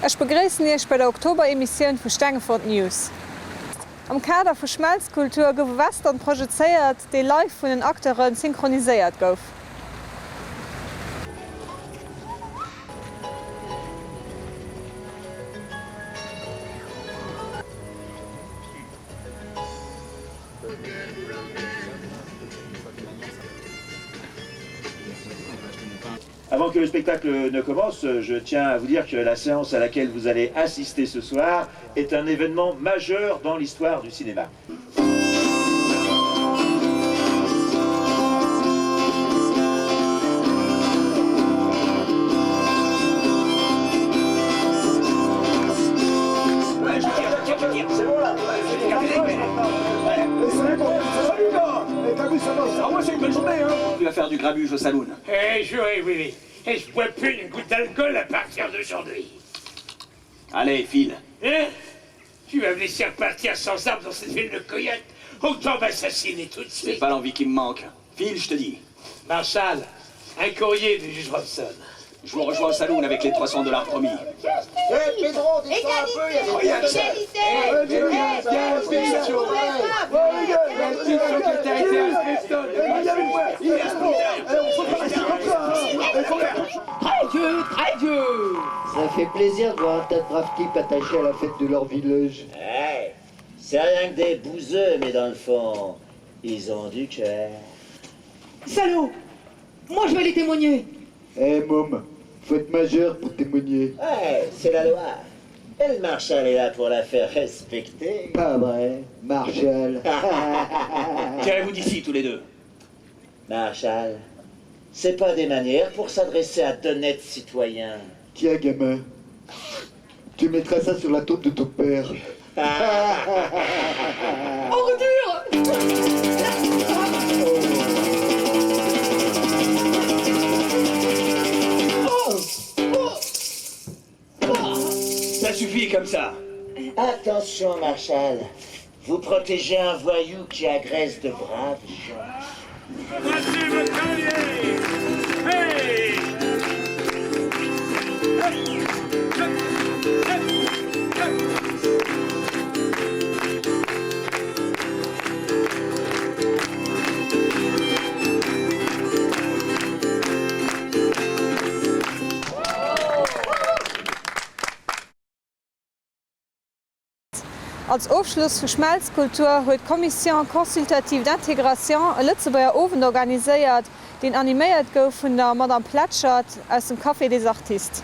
Ech begréissen Iech bei der Oktober-Emissioun vu Stengefort News. Am Kader vu Schmelzkultur gouf e Western projezéiert, dee live vun den Acteure synchroniséiert gouf. Avant que le spectacle ne commence, je tiens à vous dire que la séance à laquelle vous allez assister ce soir est un événement majeur dans l'histoire du cinéma. Tu vas faire du grabuge au saloon. Eh, juré, oui, oui. Et je bois plus une goutte d'alcool à partir d'aujourd'hui. Allez, file. Hein Tu vas me laisser repartir sans armes dans cette ville de coyotes Autant m'assassiner tout de C'est suite. pas l'envie qui me manque. File, je te dis. Marshall, un courrier du juge Robson. Je vous rejoins au saloon avec les 300 dollars promis. Hé Pedro, descends un peu, il y a des Ça fait plaisir de voir un tas de braves types attachés à la fête de leur village. Ouais, c'est rien que des bouseux, mais dans le fond, ils ont du cœur. Salaud Moi je vais aller témoigner Eh môme, faut être majeur pour témoigner. Ouais, c'est la loi. Et le marshal est là pour la faire respecter. Pas vrai, Marshall. Tirez-vous d'ici, tous les deux. Marshal, c'est pas des manières pour s'adresser à d'honnêtes citoyens. Tiens gamin, tu mettras ça sur la tombe de ton père. Ordure Ça suffit comme ça. Attention, Marshal. Vous protégez un voyou qui agresse de braves gens. Voici le collier Hey Als Ofschloss vu Schmelzkultur huet d'Commission consultative d'intégration e Lëtzebuerger Owend organiséiert, deen animéiert gouf vun der Madame Pletschert aus dem Café des Artistes.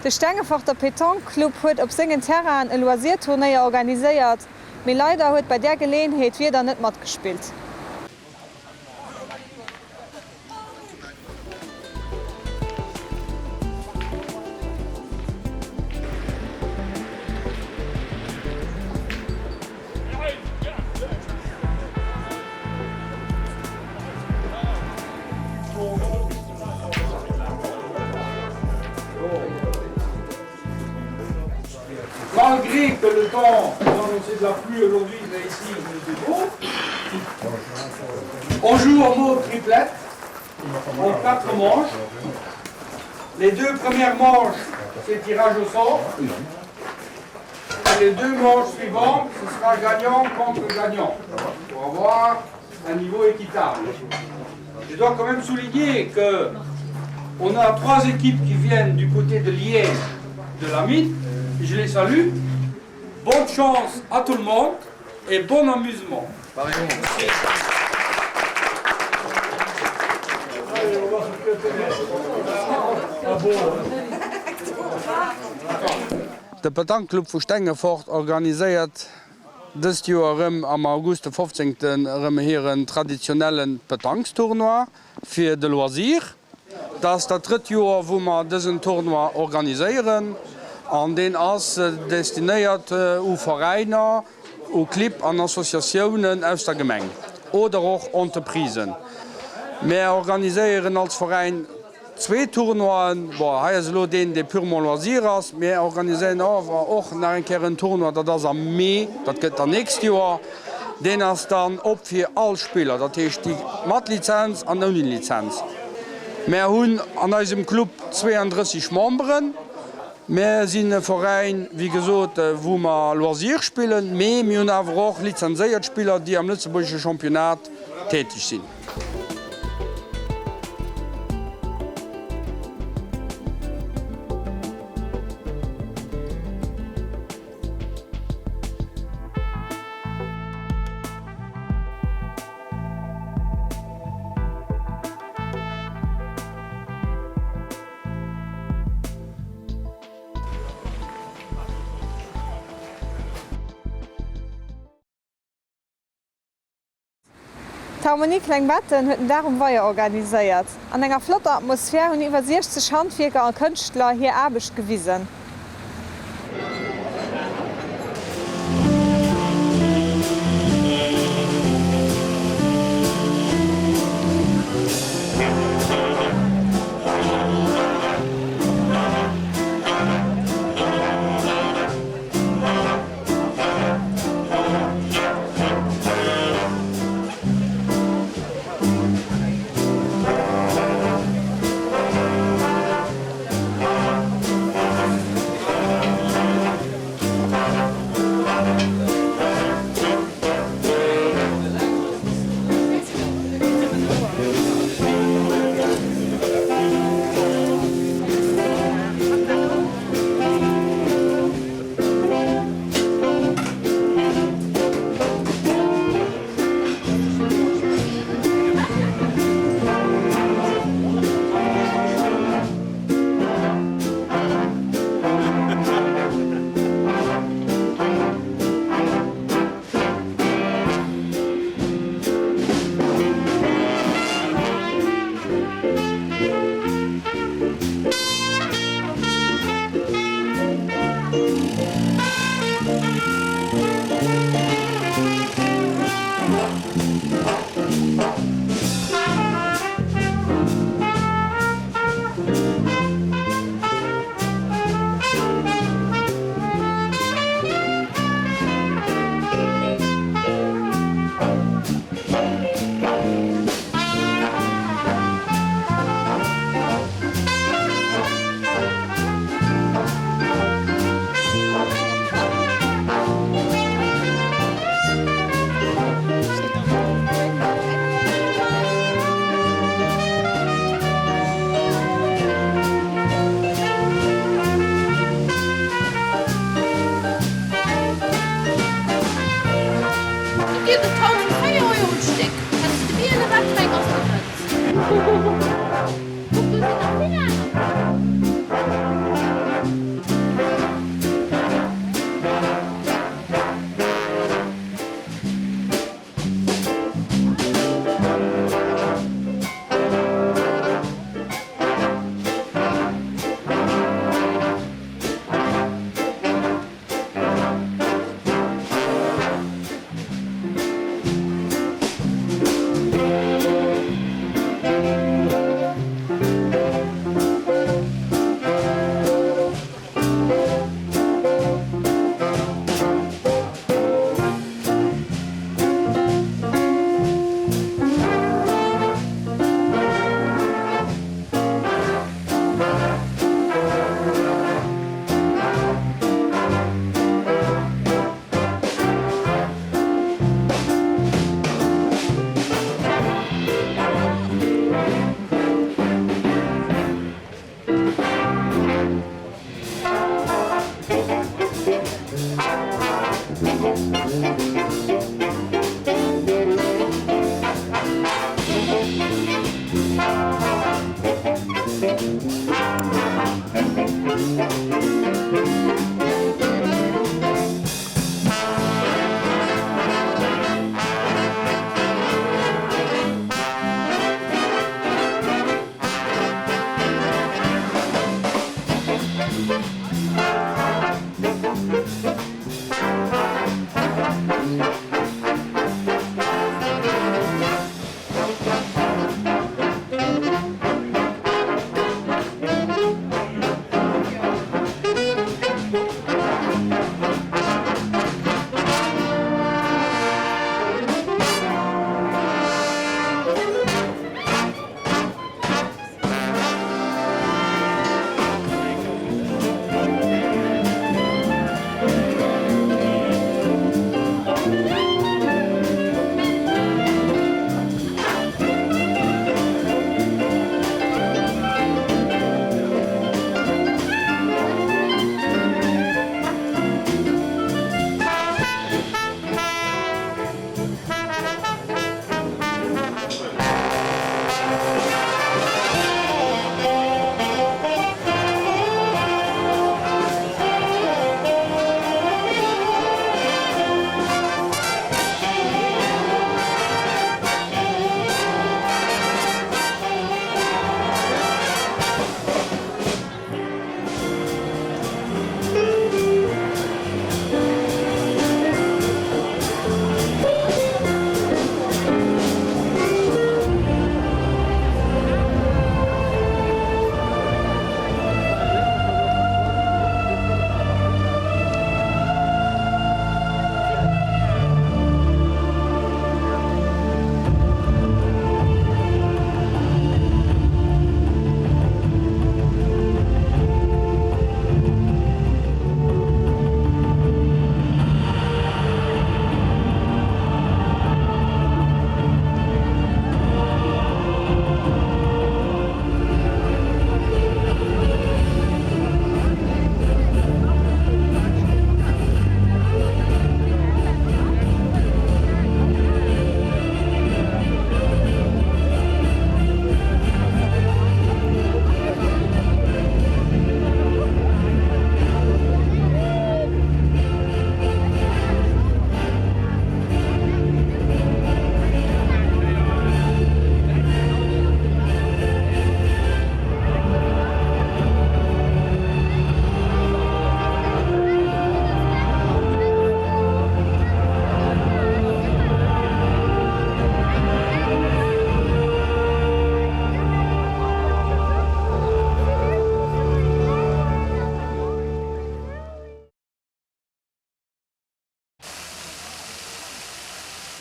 De Stengeforter Pétanque Club huet op sengen Terrainen e Loisir-Turnéier organiséiert, mee leider huet bei där Geleeënheet d'Wieder net matgespillt. Malgré que le temps nous annonçait de la pluie aujourd'hui, mais ici il fait beau. On joue en mode triplette, en quatre manches. Les deux premières manches, c'est tirage au sort. Et les deux manches suivantes, ce sera gagnant contre gagnant, pour avoir un niveau équitable. Je dois quand même souligner que on a trois équipes qui viennent du côté de Liège, de la Mine. Je les salue. Bonne chance à tout le monde et bon amusement. De Petanque-Club vu Stengefort organiséiert dëst Joer erëm am August de 15. Erëm hiren traditionelle Petanquestournoi fir de Loisir. Dat ass dat drëtt Joer wou mer dësen Tournoi organiséieren an deen ass destinéiert u Veräiner, u Clibb an Associatiounen aus der Gemeng oder och Entreprisen. Mär organiséieren als Veräin Zwee Tournoien, bon hei ass elo deen dee purement loisir ass, mir organiséieren awer och nach eng Kéier en Tournoi, dat ass am Mee, dat gëtt dann nächst Joer, deen ass dann op fir all Spiller, dat heescht déi mat Lizenz an ouni Lizenz. Mär hunn an eisem Club 32 Memberen. Mär sinn e Veräin, wéi gesot, wou mer Loisir spillen, mee mir hunn awer och lizenséiert Spiller, déi am lëtzebuergesche Championnat täteg sinn. D'Harmonie Klengbetten huet den Dag um Weier organiséiert. An enger flotter Atmosphär hunn iwwer 60 Handwierker a Kënschtler hir Aarbecht gewisen. Do gëtt et 1.004 Euro d'Stéck. Kenns de wielen, wat fir eng ass du wëlls. Kuck, do sinn nach vill aner.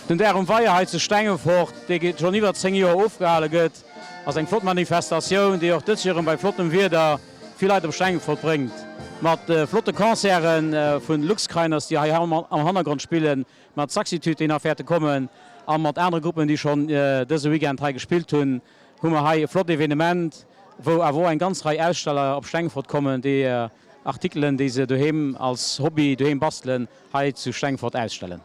Den Dag um Weier hei zu Stengefort, dee schonn iwwer 10 Joer ofgehale gëtt, ass eng flott Manifestatioun, déi och dës Joer erëm bei flottem Wieder vill Leit op Stengefort bréngt. Mat flotte Concerte vun Luxkrainers, déi hei am Hannergrond spillen, mat Saxitude, déi nach wäerte kommen, a mat anere Gruppen, déi schonn dëse Weekend hei gespillt hunn, hu mer hei e flott Evenement, wou awer och eng ganz Rei Aussteller op Stengefort kommen, déi Artikelen, déi se doheem als Hobby doheem bastelen, hei zu Stengefort ausstellen.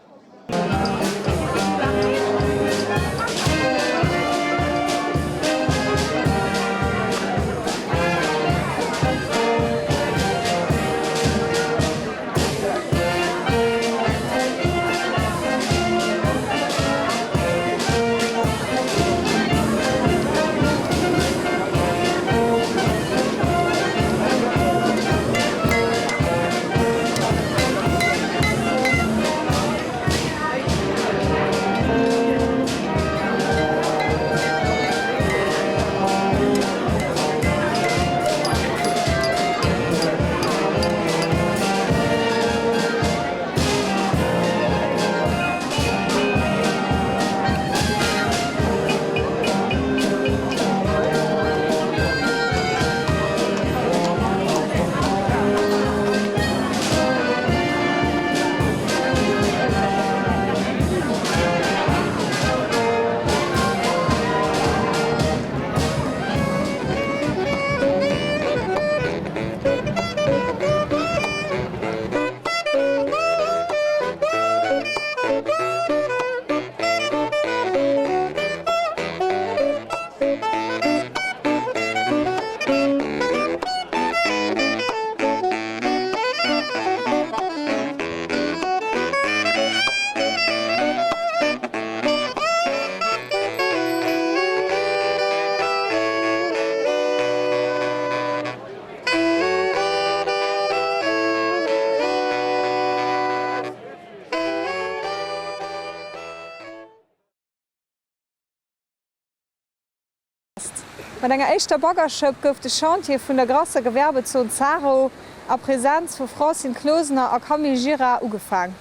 Mat enger éischter Baggerschëpp gouf de Chantier vun der Grasser Gewerbezon Zarow a Presenz vu Francine Closener a Camille Gira ugefaang.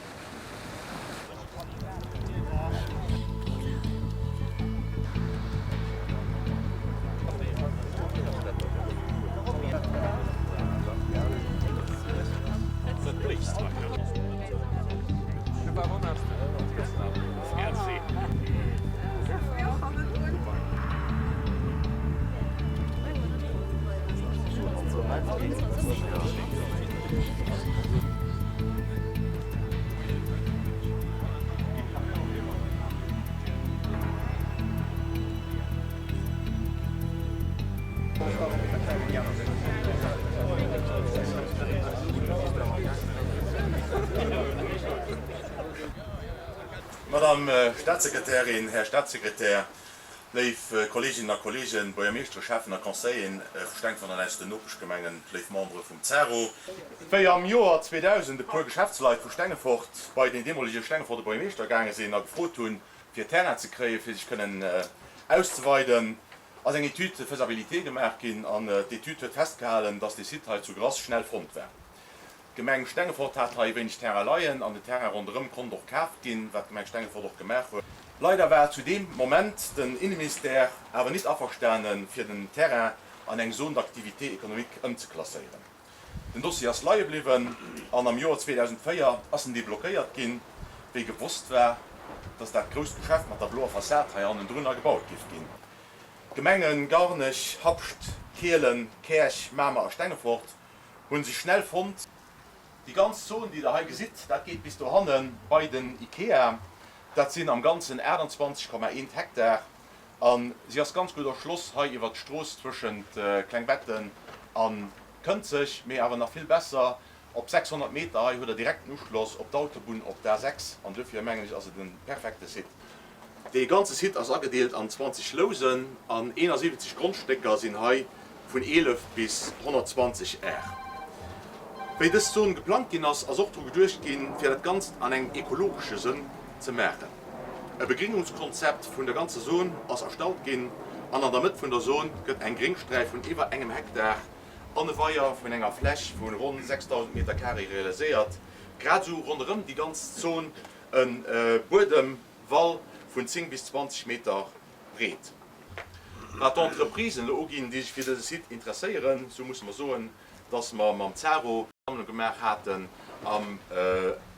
Madame Staatssekretärin, Här Staatssekretär, léif Kolleeginnen a Kolleegen, Buergermeeschtere, Schäffen a Conseilleren vu Stengefort an aus den Nopeschgemengen, léif Membere vum CARO. Wéi am Joer 2000 e puer Geschäftsleit vu Stengefort bei den deemolege Stengeforter Buergermeeschter gaange sinn a gefrot hunn, fir Terrain ze kréien, fir sech kënnen auszeweiden, ass eng Étude de faisabilité gemaach ginn an d'Étude huet festgehalen, dass dee Site hei zu Grass schnell fonnt war. D'Gemeng Stengefort hat hei wéineg Terrain leien an den Terrain ronderëm konnt och kaaft ginn, wat d'Gemeng Stengefort och gemaach huet. Leider war zu deem Moment den Inneministère awer nit averstanen, fir den Terrain an eng Zone d'activité économique ëmzeklasséieren. Den Dossier ass leie bliwwen an am Joer 2004 ass en deblockéiert ginn, wéi gewosst war, dass dat grousst Geschäft mat der bloer Fassad hei hannendrunner gebaut giff ginn. D'Gemenge Garnech, Habscht, Kielen, Käerch, Mamer a Stengefort hu sech schnell fonnt. Déi ganz Zon, déi Der hei gesitt, dat geet bis dohanne bei den Ikea. Dat sinn am Ganzen 28,1 Hektar a si ass ganz gutt erschloss hei iwwert d'Strooss zwëschent Klengbetten a Kënzeg, mee awer nach vill besser, op 600 Meter hei hutt Der direkten Uschloss op d'Autobunn, op d'A6 an duerfir mengen ech ass et e perfekte Site. Dee ganze Site ass agedeelt an 20 Lousen an 71 Grondstécker sinn hei vun 11 bis 120 Ar. Wéi dës Zon geplangt ginn ass, ass och dru geduecht ginn, fir dat Ganzt an engem ekologesche Sënn ze maachen. E Begringungskonzept vun der ganzer Zon ass erstallt ginn an an der Mëtt vun der Zon gëtt eng Gréngsträif vun iwwer engem Hektar an e Weier vun enger Fläch vu ronn 6.000 Meter carré realiséiert, grad esou ronderëm déi ganz Zon e Buedem. Wall vun 10 bis 20 Meter breet. Wat d'Entreprisen elo uginn, déi sech fir dëse Site interesséieren, esou musse mer soen, dass mer mam Zaro, Sammlung gemaach haten am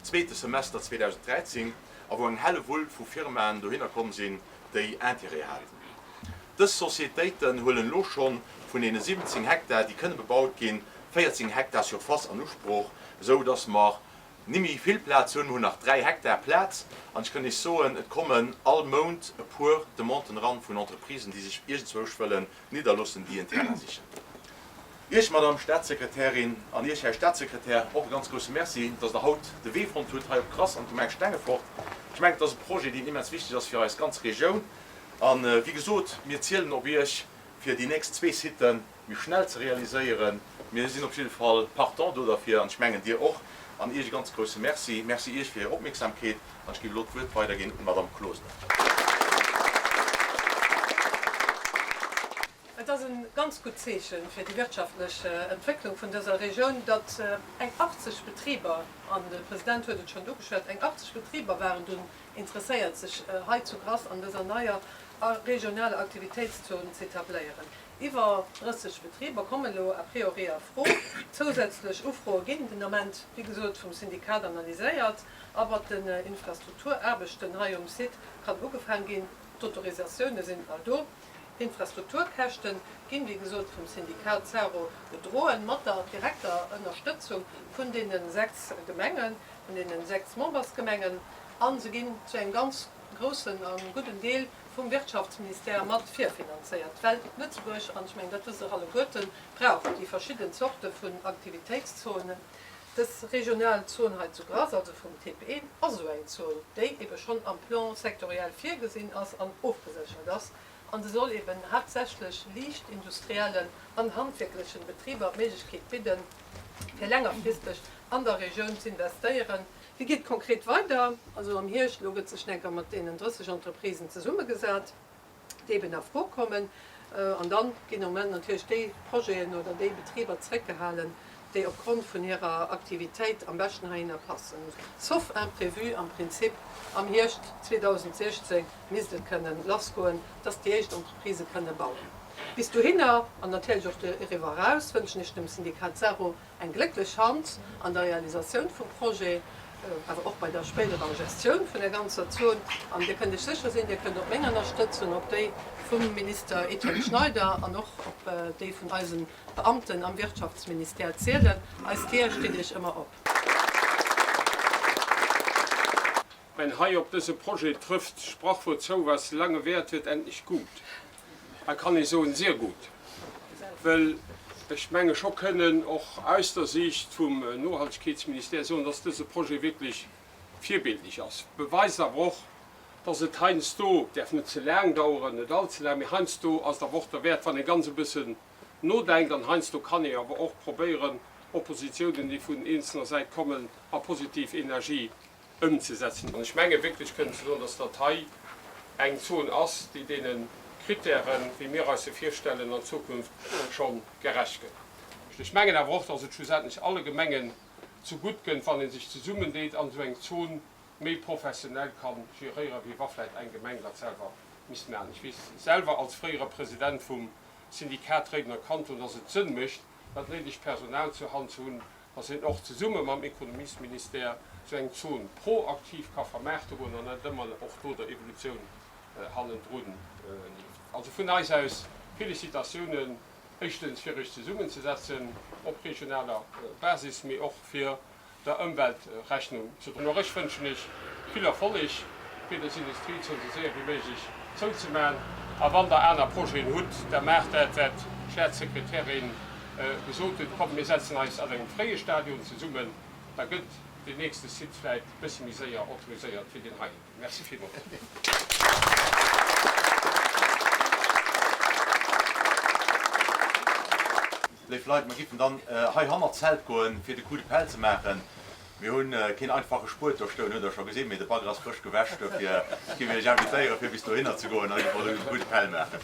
zweete Semester 2013 a wou eng Hellewull vu Firmaen dohinner komm sinn, déi Intérêt haten. Dës Sociétéiten huelen elo schonn vun deene 17 Hektar, déi kënne bebaut ginn, 14 Hektar Surface an Usprooch, esou dass mer nimmi vill Plaz hunn. Mer hunn nach 3 Hektar Plaz an ech kënn Iech soen, et kommen all Mount e puer Demanden eran vun Entreprisen, déi sech iergendzwousch wëllen nidderloossen, déi en Terrain sichen. Iech, Madame Staatssekretärin, an Iech, Här Staatssekretär, och e ganz grousse Merci, dass Der haut de Wee fonnt hutt hei op Grass an d'Gemeng Stengefort. Ech mengen, et ass e Projet, deen immens wichteg ass fir eis ganz Regioun. A wéi gesot, mir zielen op Iech, fir déi nächst zwee Site méi schnell ze realiséieren. Mir sinn op jidde Fall partant do derfir, an ech mengen, Dir och. An Iech e ganz grousse Merci. Merci Iech fir Är Opmierksamkeet. An ech géif elo d'Wuert weiderginn un d'Madame Closener. Et ass e ganz gutt Zeeche fir déi wirtschaftlech Entwécklung vun dëser Regioun, datt eng 80 Betriber, an de President huet et schonn ugeschwat, eng 80 Betriber waren dunn interesséiert, sech hei zu Grass an dëser neier regionaler Aktivitéitszon z'etabléieren. Iwwer 30 Betriber kommen elo a priori a Fro. Zousätzlech Ufroe ginn den Ament, wéi gesot, vum Syndikat analyséiert a mat den Infrastrukturaarbechten hei um Site kann ugefaang ginn. D'Autorisatioune sinn all do. D'Infrastrukturkäschte ginn, wéi gesot, vum Syndikat Zaro gedroen, mat der direkter Ënnerstëtzung vun deene 6 Gemengen, vun deene 6 Membersgemengen, a se ginn zu engem ganz groussen a gudden Deel vum Wirtschaftsministère mat virfinanzéiert, well Lëtzebuerg, an ech mengen, dat wësst Der alleguerten, brauch déi verschidden Zorte vun Aktivitéitszonen. Dës regional Zon hei zu Grass, also vum TPE, ass esou eng Zon, déi ebe schonn am Plan sectoriel virgesinn ass an ofgeséchert ass. An se soll eben haaptsächlech liicht industriellen an handwierklechen Betriber d'Méiglechkeet bidden, fir längerfristeg an der Regioun z'investéieren. Wéi geet et konkret weider? Also am Hierscht elo gëtt sech enker mat deenen 30 Entreprisen zesummegesat. déi eben a Fro kommen. An da ginn am Moment natierlech déi Projeten oder déi Betriber zréckgehalen, déi opgrond vun hirer Aktivitéit am beschten heihinner passen. Sauf imprévu, am Prinzip am Hierscht 2016 misst et kënnen lassgoen, dass déi éischt Entreprisë kënne bauen. Bis dohinner, an natierlech och doriwwer eraus, wënschen ech dem Syndikat Zero Eng glécklech Hand an der Realisatioun vum Projet, awer och bei der spéiderer Gestioun vun der ganzer Zon. An Dir kënnt Iech sécher sinn, Dir kënnt op meng Ënnerstëtzung, op déi vum Minister Etienne Schneider an och op déi vun eisen Beamten am Wirtschaftsministère zielen. Eis Dier steet Iech ëmmer op. Mä hei op dëse Projet trëfft d'Sprachwuert zou, Was lange währt, wird endlich gut. Hei kann ee soen, sehr gut, well ech menge scho kënnen och aus der Siicht vum Nohaltegkeetsministère soen, dass dëse Projet wierklech virbildlech ass, beweist awer och, dass et heiansdo, däerf net ze laang daueren, net allze laang, mee heiansdo ass et awer och derwäert, wann ee ganz e bëssen nodenkt an heiansdo kann ee awer och probéieren, Oppositiounen, déi vun eenzelner Säit kommen, a positiv Energie ëmzesetzen. An ech menge wierklech kënnen ze soen, dass dat hei eng Zon ass, déi deene Kritären, wéi mir eis se virstellen, an Zukunft scho gerecht gëtt. Ech mengen awer och, dass et schlussendlech alle Gemengen zegutt kënnt, wann ee sech zesummendeet an esou eng Zon méi professionell ka geréieren, wéi wa vläicht eng Gemeng dat selwer misst maachen. Ech weess selwer als fréiere President vum Syndikat Réidener Kanton, dass et Sënn mécht, dat néidegt Personal zur Hand ze hunn, dass een och zesumme mam Ekonomiesministère esou eng Zon proaktiv ka vermaarte goen an net ëmmer och do der Evolutioun hannendrun leeft. Also vun eis aus Félicitatiounen, éischtens fir Iech zesummenzesetzen op regionaler Basis, mee och fir der Ëmwelt Rechnung ze droen. Och ech wënschen Iech vill Erfolleg, fir dës Industriezon esou séier wéi méiglech zouzemaachen. A wann Der aner Projeten hutt, da maacht dat, wat d'Staatssekretärin gesot huet, Kommt, mir setzen eis an engem fréie Stadion zesummen, da gëtt deen nächste Site vläicht e bësse méi séier autoriséiert wéi deen heien. Merci villmools. Léif Leit, mer giffen dann hei hannert d'Zelt goen, fir de Coup de pelle ze maachen. Mir hunn keen einfache Spuet do stoen, hutt der scho gesinn, mee de Bagger ass frësch gewäsch, dofir gi mir iech invitéieren, fir bis dohinner ze goen a gi mer do de Coup de pelle maachen.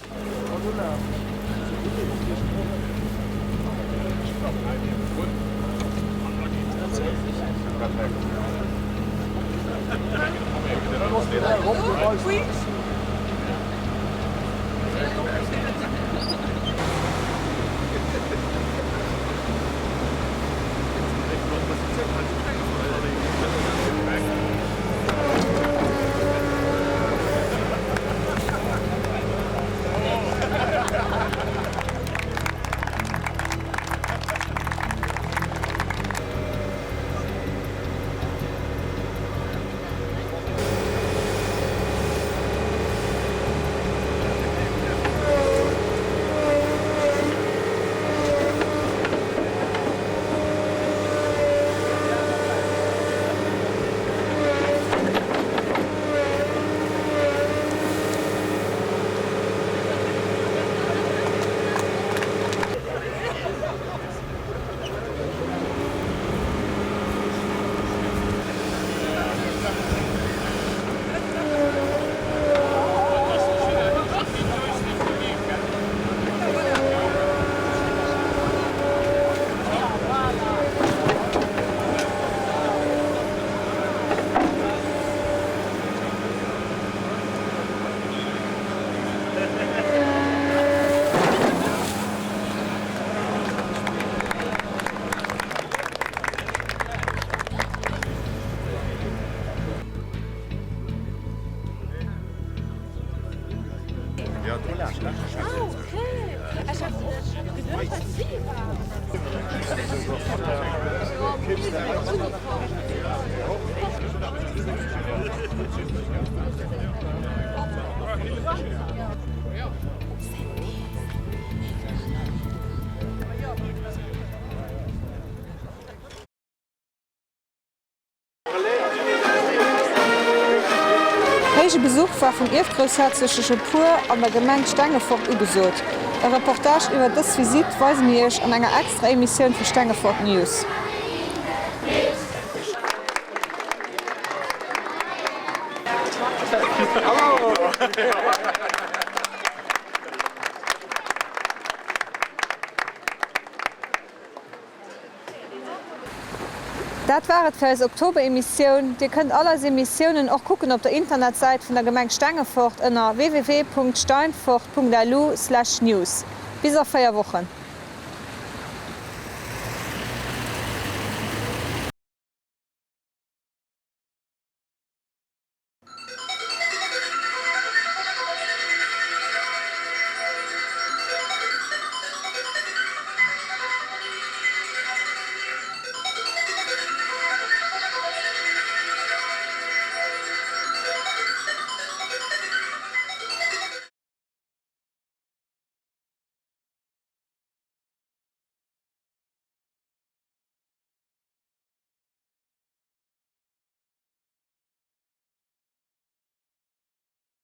Héije Besuch war vum ierfgroussherzogleche Puer an der Gemeng Stengefort ugesot. E Reportage iwwer dës Visitt weise mir Iech an enger extra Emissioun vu Stengefort News. Dat war et fir eis Oktober-Emissioun. Dir kënnt all eis Emissiounen och kucken op der Internetsäit vun der Gemeng Stengefort ënner www.steinfort.lu/news. Bis a 4 Wochen.